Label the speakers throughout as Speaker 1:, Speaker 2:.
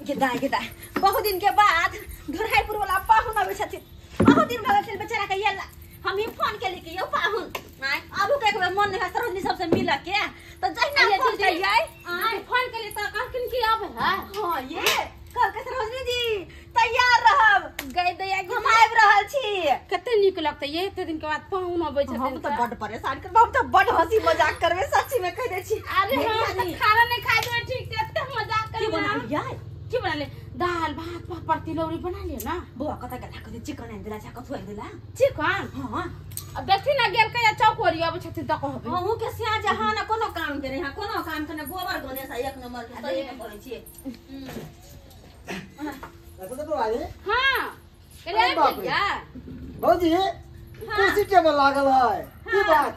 Speaker 1: गेदा गेदा बहुत दिन के बाद घोरहाईपुर वाला पाहुन आबै छथिन। बहुत दिन भऽ गेल बेचारा के येला। हम ही फोन केली कि यौ पाहुन आय आबू के एक बेर मन नहीं है सरोजनी सबसे मिल के त जहिना फोन करियै
Speaker 2: आय फोन केली त कहलखिन कि आबै है।
Speaker 1: हां ये कल के सरोजनी जी तैयार रहब
Speaker 2: गई दया
Speaker 1: हम आबि रहल छी।
Speaker 2: कते नीक लगतै ये एते दिन के बाद पाहुन आबै छथिन।
Speaker 1: हम त बड परेशान करब, हम त बड हंसी मजाक करबै, सच्ची में कह दै छी।
Speaker 2: अरे हम त खाना नहीं खाइ देबै ठीक से, एते मजाक
Speaker 1: की
Speaker 2: करबै।
Speaker 1: बनालियै?
Speaker 2: की बनाले? दाल भात पापड़ तिलौरी बना लियो ना।
Speaker 1: बौआ कतऽ गेला? कथी चिकन आनि देला कथू आनि देला?
Speaker 2: चिकन?
Speaker 1: हां
Speaker 2: अब देखी ना गेल कहिया चौकोरी आबै छथिन त कहबै।
Speaker 1: अहूँ के सिया जे हां ना कोनो काम के नहीं, हां कोनो काम के नहीं, गोबर गणेश एक नंबर के सही में कहै छी।
Speaker 2: हां कहिया भेलिया
Speaker 3: भौजी कुर्सी टेबल लागल है की बात?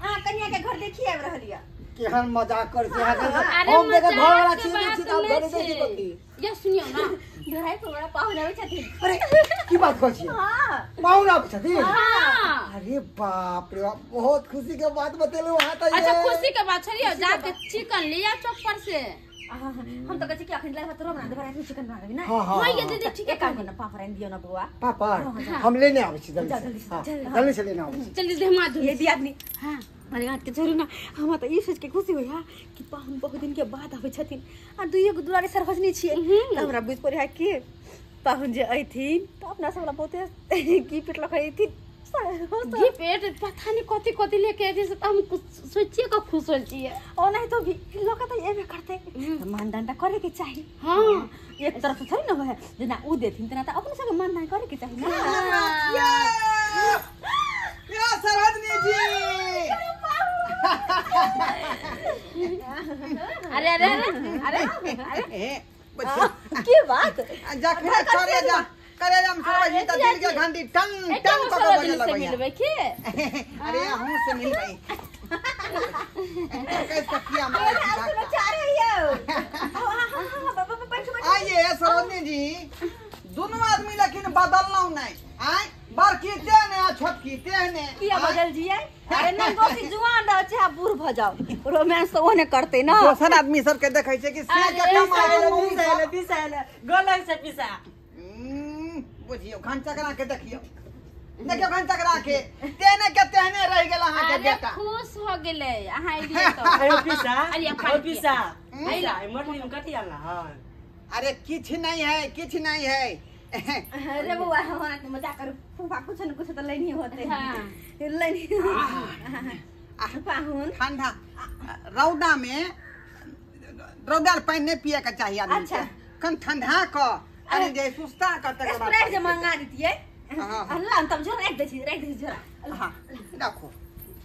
Speaker 1: अहाँ कन्या के घर देखी आबि रहल या।
Speaker 3: केहन मजाक कर छी अहाँ के। हम देखे घर वाला छी छी त घर देखी कथी।
Speaker 2: ये सुनियो ना
Speaker 1: घराई पर बड़ा पाहुन आबै छथिन।
Speaker 3: अरे की बात कहै छी?
Speaker 1: हां
Speaker 3: पाहुन आबै छथिन?
Speaker 2: हां।
Speaker 3: अरे बाप रे बाप, बहुत खुशी के बात बतेलु अहाँ त।
Speaker 2: अच्छा खुशी के बात छलियो, जाके चिकन लिया चौक पर से।
Speaker 1: हम त कहै छी कि अखन लाइ भात बना देबै, राति में चिकन बना देबै ना।
Speaker 3: हां
Speaker 2: हां ये दीदी ठीक है।
Speaker 1: एक काम करना पापड़ आनि दियौ ना बौआ।
Speaker 3: पापड़ हम लेने आबै छी जल्दी से। हां जल्दी से लेने आबै छी।
Speaker 2: जल्दी से हम
Speaker 1: ये दी आदमी।
Speaker 2: हां
Speaker 1: अरे हाथ के छोड़ू ना, हमरा त ई सोच के खुशी होइया कि पाहुन बहुत दिन के बाद आबै छथिन आ दुइए गो दुआरे सरभजनी छियै त हमरा बुझि पड़ै है कि पाहुन जे अयथिन त अपना सब ला बहुते की पेट लऽ के अयथिन।
Speaker 2: घी पेट पता नहीं कथी कथी लेके अयथिन से त हम कुछ सोचिए के खुश होल छियै।
Speaker 1: ओनाहि तो भी लऽ के त एबे करतै, मानदान त करे के चाही।
Speaker 2: हां
Speaker 1: एक तरफ से थोड़ी न होय है, जेना उ देथिन तेना त अपनो सबके मानदान करे के चाही ना।
Speaker 4: या सरोजनी जी।
Speaker 2: अरे अरे अरे अरे
Speaker 1: की बात?
Speaker 4: जखने करे जा करे हम सरोजनी त दिल के घंटी टंग टंग क के बजे लगैया।
Speaker 2: मिलबै के?
Speaker 4: अरे अहूं से मिलबै। कैसे किया मारा
Speaker 1: समाचार है यौ। हां हां हां बैठो बैठो।
Speaker 4: आइए सरोजनी जी, दोनों आदमी लेकिन बदलनौ नहीं। आय बड़की तेहने आ छोटकी तेहने।
Speaker 1: किया बदल जियै? अरे नहीं दोसी जुआन रह चाहे बूढ़ भ जाओ, रोमांस त ओहने करतै ना।
Speaker 4: दोसर आदमी सब के देखै छै कि से के कमाई
Speaker 5: पिसायल गलक से पिसा।
Speaker 4: बुझियो घंटा करा के देखियो, देखियो घंटा करा के तेने के तेहने रह गेल अहाँ के बेटा।
Speaker 2: खुश हो गेलै अहाँ एलियै त।
Speaker 5: अरे पिसा, अरे पिसा अरे मोटनी में कथी आनला हन?
Speaker 4: अरे किछ नहीं है, किछ नहीं है।
Speaker 1: अरे बौआ हम अहाँके मजाक करू, फूफा कुछ न कुछ त लैनी होतै।
Speaker 2: हां
Speaker 1: लैनी पाहुन।
Speaker 4: ठंडा रौदा में रौदा पानी नहीं पिए के चाहिए आदमी के। कन ठंडा क अरे जे सुस्ता क तकर बाद
Speaker 1: स्प्राइट जे मंगा दितियै। अल्लाह तब झोरा राख दै छी, राख दै छी झोरा।
Speaker 4: हां राखो।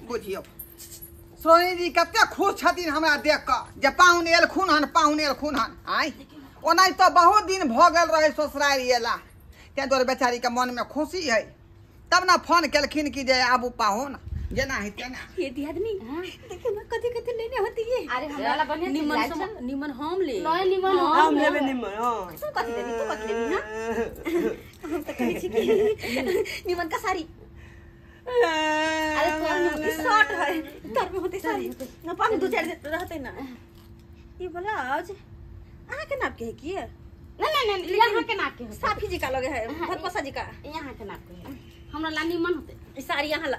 Speaker 4: बुझियो सोनी जी कते खुश छथिन हमरा देख क जे पाहुन एलखुन हन, पाहुन एलखुन हन। आय ओनाहि तो बहुत दिन भ गेल रहे ससुरारि एला, तें दुआरे बेचारी के मन में खुशी है तब ना फोन केलखिन कि जे आबू पाहुन जेना है तेना।
Speaker 1: ये दी आदमी देखियो ना कथी कथी लेने होती है।
Speaker 2: अरे हमरा ला बढ़िया
Speaker 1: निमन निमन हम ले
Speaker 2: नहीं निमन
Speaker 5: हम लेबे निमन। हां
Speaker 1: तू कथी लेबी, तू कथी लेबी? हां हम त कहै छी कि निमन का साड़ी।
Speaker 2: अरे तोर में
Speaker 1: ई शर्ट है, तोर में होते साड़ी ना पाँच दो चार दिन रहते ना। ई ब्लाउज अहाँ के नाप के है की?
Speaker 2: नहीं नहीं नहीं यहाँ के नाप के है,
Speaker 1: साफी जी का लगे है, भतपसा जी का
Speaker 2: यहाँ के नाप के है। हमरा ला निमन होते
Speaker 1: ई साड़ी। यहाँ ला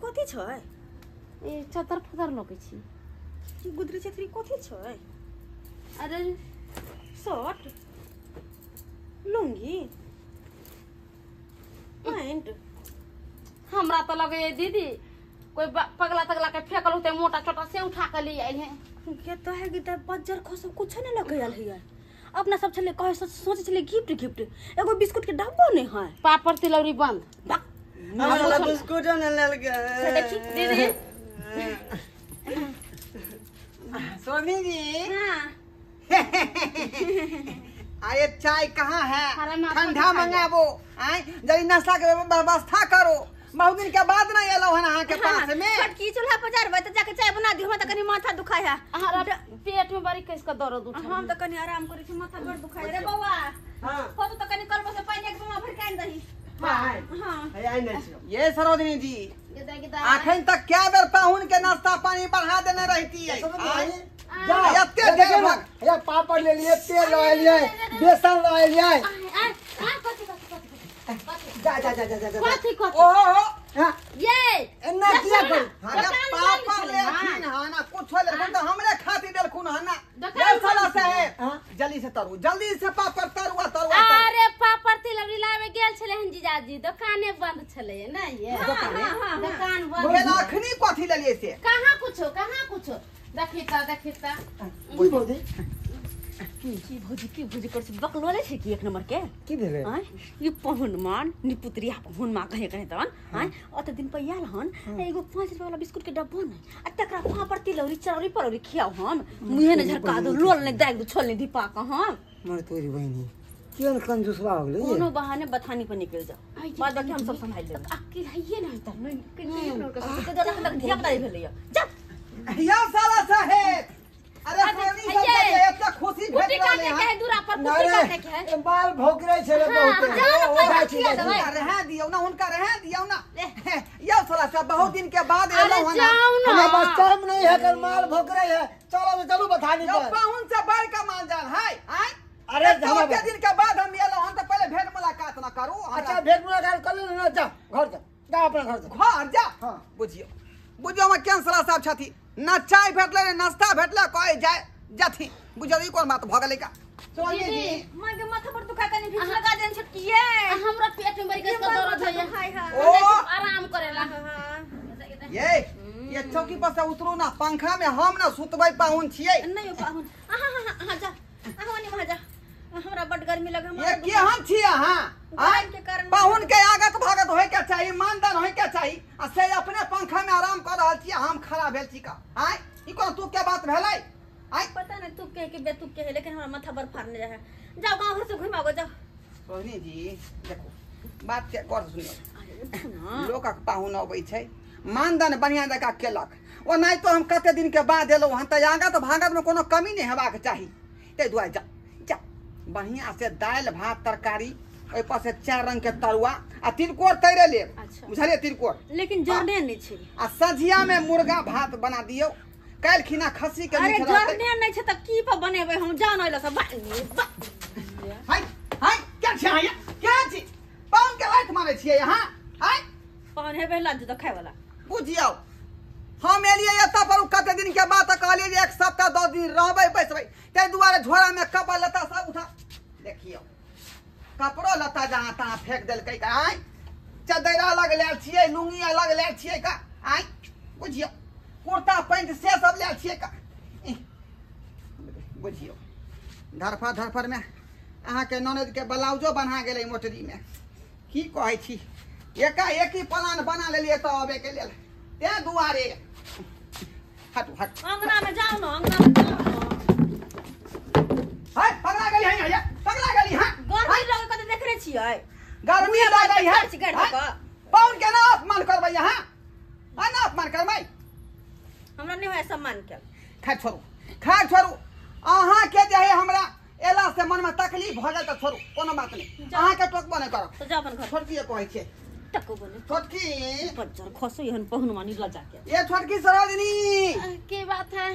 Speaker 1: कथी छै?
Speaker 2: ए चतर फतर लगै छी।
Speaker 1: ई गुदरी छतरी कथी छै?
Speaker 2: अरे
Speaker 1: शर्ट लुंगी पैंट।
Speaker 2: हमरा त लगे दीदी कोई पगला तगला के फेकल होते मोटा छोटा से उठा के ले आइल है।
Speaker 1: के तो है कि त बज्जर खसो कुछ नहीं लगल है। अपना सब छले कहे सोचे छले गिफ्ट गिफ्ट, एगो बिस्कुट के डब्बो नहीं है।
Speaker 2: पापड़ तिलौरी बंद।
Speaker 5: हमरा बिस्कुट न लेल के
Speaker 2: से देखी दीदी।
Speaker 4: सोनी जी।
Speaker 1: हां
Speaker 4: अरे चाय कहाँ है? ठंडा मंगाबो। आय जल्दी नाश्ता के व्यवस्था करो, बहुत दिन के बाद ना एलौ हन अहाँ के पास में।
Speaker 1: छोटकी चूल्हा पर जारबै त जाके चाय बना दियो, हमरा त कनी माथा दुखाय है।
Speaker 2: हमरा पेट में बड़ी कस के दर्द उठल।
Speaker 1: हम त कनी आराम करै छी, माथा बड़ दुखाय। रे बौआ
Speaker 5: हां
Speaker 1: हो त कनी कलबो से पानी एक बमा भर के आनि दही।
Speaker 5: हां
Speaker 4: ये सरोजनी जी आखन तक क्या बेर पाहुन के नाश्ता पानी बढ़ा देने रहती है।
Speaker 3: जा
Speaker 4: एते देर भग
Speaker 3: या पापड़ ले लिए, तेल ले लिए, बेसन ले लिए। जा जा जा जा जा
Speaker 2: कथी कथी
Speaker 4: ओ हो
Speaker 3: हां
Speaker 2: ये
Speaker 3: एना किया कर
Speaker 4: पापड़ लेलखिन हन आ कुछो लेलखुन तऽ हमरे खातिर देलखुन हन ना। ये साला साहेब जल्दी से तरू, जल्दी से पापड़ तरुआ तरुआ।
Speaker 2: अरे पापड़ तिलौरी लावे गेल छले हन जीजाजी, दुकाने बंद छले ना। ये दुकान बंद।
Speaker 4: गेल अखनी कथी लेलिए से?
Speaker 2: कहां कुछो, कहां कुछो। देखी त, देखी त।
Speaker 3: की भौजी
Speaker 1: की भौजी की भौजी कर छै बकलोले छै की एक नंबर के
Speaker 3: की भेलै?
Speaker 1: आय ई पहुन मान निपुत्रिया पहुन मा कहे कहे तहन आय अत दिन पर आयल हन एगो 5 रुपया वाला बिस्कुट के डब्बो नै आ तकरा पापड़ तिलौरी चरौरी परौरी खियाउ हम मुहे ने झरका दो लोल ने दाग दो छोल ने धीपा क हम
Speaker 3: मर तोरी बहिनी केहन कंजूसवा हो गेलै।
Speaker 1: कोनो बहाने बथानी पर निकल जाओ, बाद बाकी हम सब संभाल लेब।
Speaker 2: अक्की हइए नै त
Speaker 1: नै के के धिया पुता भेलैया जा
Speaker 4: यौ साला साहेब। अरे सोनी सब के एते खुशी भेट रहले हन
Speaker 2: दूरा पर कुटी काटे के है
Speaker 3: बाल भोकरै छले बहुत।
Speaker 4: रहे दियौ ना हुनका, रहे दियौ ना। यौ साला साहब बहुत दिन के बाद एलौ हन।
Speaker 3: हमरा पास टाइम नहीं है, कल माल भोकरै है। चलो चलू बथानी पर।
Speaker 4: यौ पाहुन से बढ़ के माल जाल है। आय
Speaker 3: अरे
Speaker 4: हम दिन के बाद हम एलौ हन त पहले भेंट मुलाकात ना करू।
Speaker 3: अच्छा भेंट मुलाकात कर ले ना, जा घर जा, जा अपना घर जा,
Speaker 4: घर जा।
Speaker 3: हां
Speaker 4: बुझियौ बुझियौ हम केहन साला साहब छथि ना चाय भेटलै ने नाश्ता भेटलै कहे जाय जाथि। बुझियौ ई कोन बात भऽ गेलै का? सोनी जी
Speaker 1: मां के माथा पर दुखा कनी भिक्स लगा देन छोटकीए।
Speaker 2: हमरा पेट में बड़ी कस दर्द होइए,
Speaker 4: ओ
Speaker 2: आराम करेला।
Speaker 4: ये चौकी पर से उतरू ना, पंखा में हम ना सुतबै पाहुन छियै।
Speaker 1: नहीं पाहुन आहा आहा आहा जा, आहा ओने वहां जा, हमरा बड गर्मी लगे।
Speaker 4: ये केहन छी अहाँ? आय पाहुन के आगत भागत होय के चाही, मानदान होय के चाही आ से अपने पंखा में आराम कर रहल छी, हम खड़ा भेल छी का? आय ई कोन तू के बात भेलै? आय
Speaker 1: पता नहीं तू के के बेतु के है, लेकिन हमरा माथा पर फाड़ने जाए है। जाओ गांव घर से घुम आओ जाओ।
Speaker 4: सोनी जी देखो बात के गौर से सुनियो, लोकक पाहुन अबै छै मानदान बढ़िया जकाँ केलक, ओनाहि तो हम कते दिन के बाद एलहुँ हन तऽ आगत भागत में कोनो कमी नहीं हेबाक चाही। ताहि दुआरे जा जा बढ़िया से दालि भात तरकारी, ओहि पर से 4 रंग के तरुआ आ तिलकोर तैरे लेब।
Speaker 1: अच्छा।
Speaker 4: बुझलियै तिलकोर
Speaker 1: लेकिन जरने नहीं छै।
Speaker 4: आ सझिया में मुर्गा भात बना दियौ, काल्हि खिना खस्सी के
Speaker 1: अरे
Speaker 4: मीट रहतै।
Speaker 1: जरने नहीं छै त की पर बनेबै हम जान अइला सब।
Speaker 4: हाय हाय क्या छै अहाँ? क्या छी पाहुन के लात मारै छियै अहाँ? हाय
Speaker 1: पाहुन हेबै लाज त खाय वाला।
Speaker 4: बुझियौ हम एलियै एतऽ पर कते दिन के बाद कहलियै जे 1 सप्ताह 10 दिन रहबै बैसबै, ताहि दुआरे झोरा में कपड़ा लत्ता सब उठा देखियौ कपड़ो लत्ता जहाँ तहाँ फेंक देलकै का? आय चदरा अलग लेल छियै, लुंगी अलग लेल छियै का? आय बुझियौ कुर्ता पैंट से सब लेल छियै का? बुझियौ धरफड़ धरफड़ में अहाँके ननद के ब्लाउजो बना गेलै मोटरी में। की कहै छी एकाएकी प्लान बना लेलियै तऽ अबै के लेल, ताहि दुआरे हटू हटू
Speaker 1: अंगना में जाओ ना, अंगना में जाओ ना।
Speaker 4: हाय पगला गेली है हैया, पगला गेली है।
Speaker 1: गर्मी लगे कते देखने छियै,
Speaker 4: गर्मी लगै है। पाहुन के ना अपमान करबै अहाँ? आ ना अपमान करबै?
Speaker 1: हमरा नहि होय सम्मान के।
Speaker 4: खा छोड़ू, खा छोड़ू अहाँ के जे है हमरा एला से मन में तकलीफ भऽ गेल तऽ छोड़ू कोनो बात नहि, अहाँ के टोकबो नहि करब।
Speaker 1: तऽ जा अपन घर।
Speaker 4: छोटकी कहै छियै
Speaker 1: टको बने
Speaker 4: छोटकी
Speaker 1: बज्जर खसो एहन पहुन मानी लजा के।
Speaker 4: ये छोटकी सरोजनी
Speaker 2: की बात है?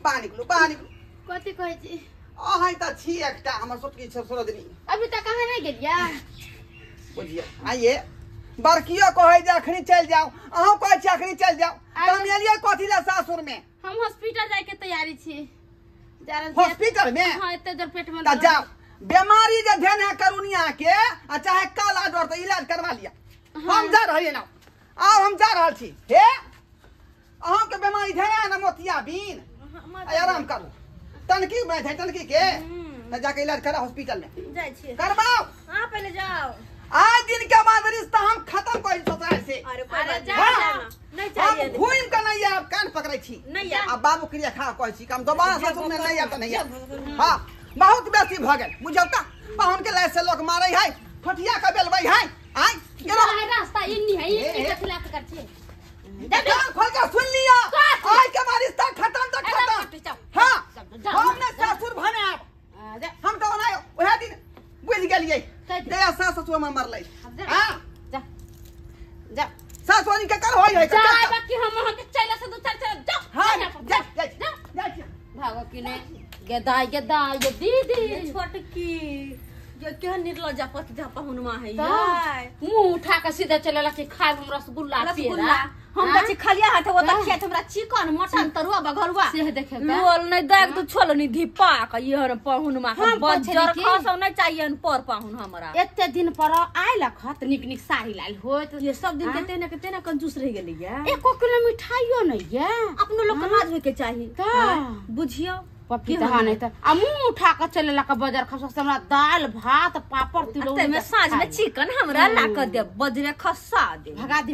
Speaker 4: बाहर निकलू, बाहर निकलू।
Speaker 2: कथी कहै छी?
Speaker 4: अहाँ तऽ छी एकटा हमर छोटकी सरोजनी।
Speaker 2: अभी तक कहाँ नहीं गेलिया?
Speaker 4: बुझियौ आइए बड़कियो कहै जे अखनी चलि जाउ, अहूँ कहै छी अखनी चलि जाउ, तऽ हम एलियै कथी लए सासुर में?
Speaker 2: हम हॉस्पिटल जाय के तैयारी छी।
Speaker 4: हॉस्पिटल में?
Speaker 2: हां एते जोर पेट में
Speaker 4: तऽ जाउ, बीमारी जे धेने है करुनिया के आ चाहे काला डर तऽ इलाज करवा लिअ। हम जा रहलियै ना, आब हम जा रहल छी। हे अहाँके बीमारी धेने है ना मोतिया बीन, आराम करू तनकी में छै तनकी के तऽ जाके इलाज करा हॉस्पिटल में।
Speaker 1: जाइ छियै
Speaker 4: करबाउ।
Speaker 1: अहाँ पहिले जाउ।
Speaker 4: आज दिन के बाद रिश्ता हम खत्म कर सोचै से।
Speaker 1: अरे कोई बात
Speaker 2: जा
Speaker 1: नहीं चाहिए,
Speaker 4: हम घूम के नहीं आब, कान पकड़ै छी
Speaker 1: नहीं आब।
Speaker 4: आ बाबू क्रिया खा कहै छी हम दोबारा ससुर में नहीं आब तऽ नहीं आब। हां बहुत बेसी भऽ गेल बुझौ तऽ, पाहुन के लाय से लोक मारै है, ठोठिया के बेलबै है। आइ
Speaker 2: गेलो रास्ता इन्नी है, इन्नी कथि ला के कर छी?
Speaker 4: कान खोल के सुन लिया, आज के बाद रिश्ता खत्म तऽ खत्म। हां हम ने ससुर भने आब, हम तऽ ओना ओहे दिन बुझि गेलियै दया सास ससुर हमर मरलै। हां
Speaker 2: जा जा
Speaker 4: सास के कर होय है
Speaker 2: जा, बाकी हम अहाँ के चैला से दू चार चल जाओ।
Speaker 4: हां जा जा जा
Speaker 2: भागो। गेदाई गेदाई ये दीदी
Speaker 1: छोटकी ये केहन निर्लज्जा पति पहुनमा है
Speaker 2: मुंह उठा के सीधा चलेला कि खाए हम रसगुल्ला
Speaker 1: रसगुल्ला हम त खलिया हाथ वो त खिया हमरा चिकन मटन तरुआ बघरुआ
Speaker 2: से देखे
Speaker 1: लोल नहीं देख तू छोल नहीं धिपा के ये पहुनमा बजर खसौ नहीं चाहिए पर पाहुन हमरा
Speaker 2: एते दिन पर आइल खत निक निक साड़ी लाल होत
Speaker 1: ये सब दिन के तेना के तेना कंजूस रह गेलै या
Speaker 2: एको किलो मिठाइयो नहीं या
Speaker 1: अपनो लोग के लाज होय के चाही
Speaker 2: त
Speaker 1: बुझियो
Speaker 2: पपीता हाँ नहीं त आ मुंह उठा के चलेला के बजार खसौ से हमरा दाल भात पापड़ तिलौरी
Speaker 1: में साँझ में चिकन हमरा ला के दे बजरे खसा दे
Speaker 2: भगा दे।